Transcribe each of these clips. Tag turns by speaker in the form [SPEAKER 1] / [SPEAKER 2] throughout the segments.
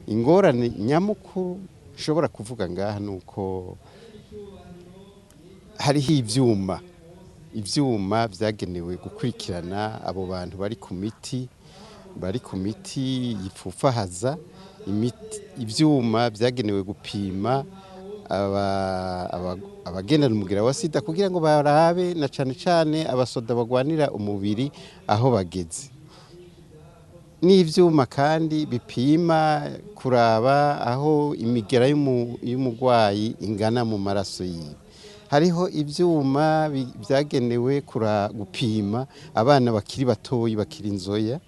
[SPEAKER 1] Ingorane nyamukuru nshobora kuvuga ngaha ni uko hariho ivyuma vyagenewe gukurikirana abo bantu bari ku miti yipfufahaza, ivyuma vyagenewe gupima abagendana umugera wa sida kugira ngo barabe na cane cane abasoda bagwanira umubiri aho bageze, n'ivyuma kandi bipima kuraba aho imigera y'umugwayi ingana mu maraso yiwe. Hariho ivyuma vyagenewe gupima abana bakiri batoyi, bakiri inzoya,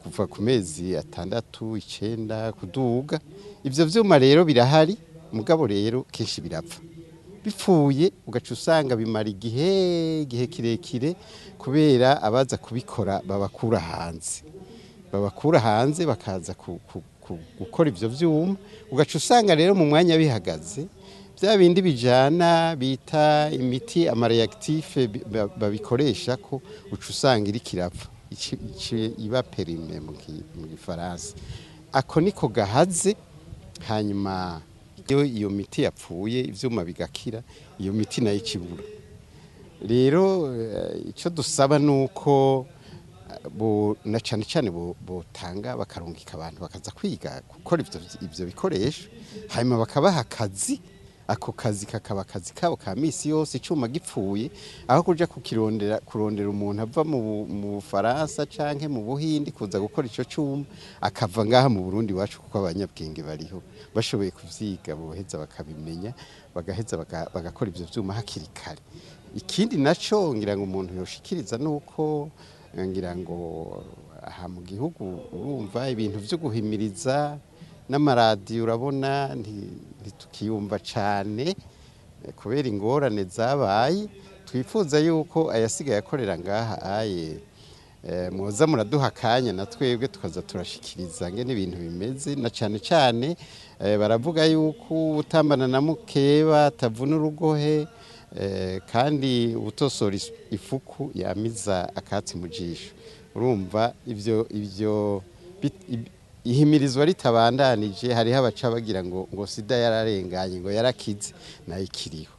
[SPEAKER 1] kuva ku mezi 6, 9 kuduga. Ivyo vyuma rero birahari, mugabo rero kenshi birapfa. Bipfuye ugaca usanga bimara igihe kirekire, kubera abaza kubikora babakura hanze bakaza gukora ivyo vyuma. Ugaca usanga rero mu mwanya bihagaze, bya bindi bijana bita imiti, ama réactifs babikoresha, ko uca usanga iriko irapfa, iba périmé mu gifaransa. Ako niko gahaze. Hanyuma iyo iyo miti yapfuye, ivyuma bigakira, iyo miti nayo ikibura. Rero ico dusaba nuko bo na cane cane botanga bakarungika abantu bakaza kwiga gukora ivyo bikoresho, hanyuma bakabaha akazi. Ako kazi kakaba akazi kabo ka misi yose. Icuma gipfuye, aho kuja kukirondera, kurondera umuntu ava mu Bufaransa canke mu Buhindi kuza gukora ico cuma, akava ngaha mu Burundi iwacu, kuko abanyabwenge bariho bashoboye kuvyiga, boheza bakabimenya, bagaheza bagakora ivyo vyuma hakiri kare. Ikindi naco ngira ngo umuntu yoshikiriza nuko ngira ngo aha mu gihugu, urumva, ibintu vyo guhimiriza n'amaradiyo, urabona ntitukiyumva cane kubera ingorane zabaye. Twifuza yuko ayasigaye akorera ngaha aye mwoza muraduha akanya na twebwe tukaza turashikiriza ngene ibintu bimeze. Na cane cane baravuga yuko utambana na mukeba atavuna urugohe, kandi utosora ifuku yamiza akatsi mu jisho. Urumva ivyo ihimirizwa ritabandanije, hariho abaca bagira ngo sida yararenganye, ngo yarakize, nayo ikiriho.